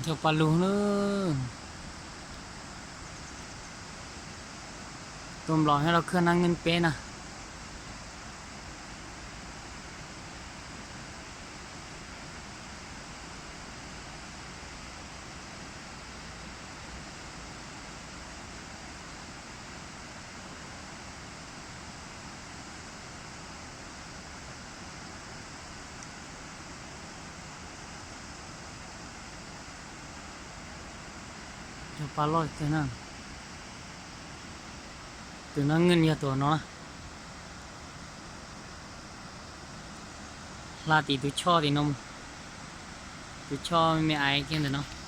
Cov pa lug na, tus nplom nyob rau khaj nab nkeej peb na. Cov pa loj tiag na. Tus nab nkeej yog tus no na. Hla tim tus choj tim no mus. Tus choj me ais kiag ntawm no.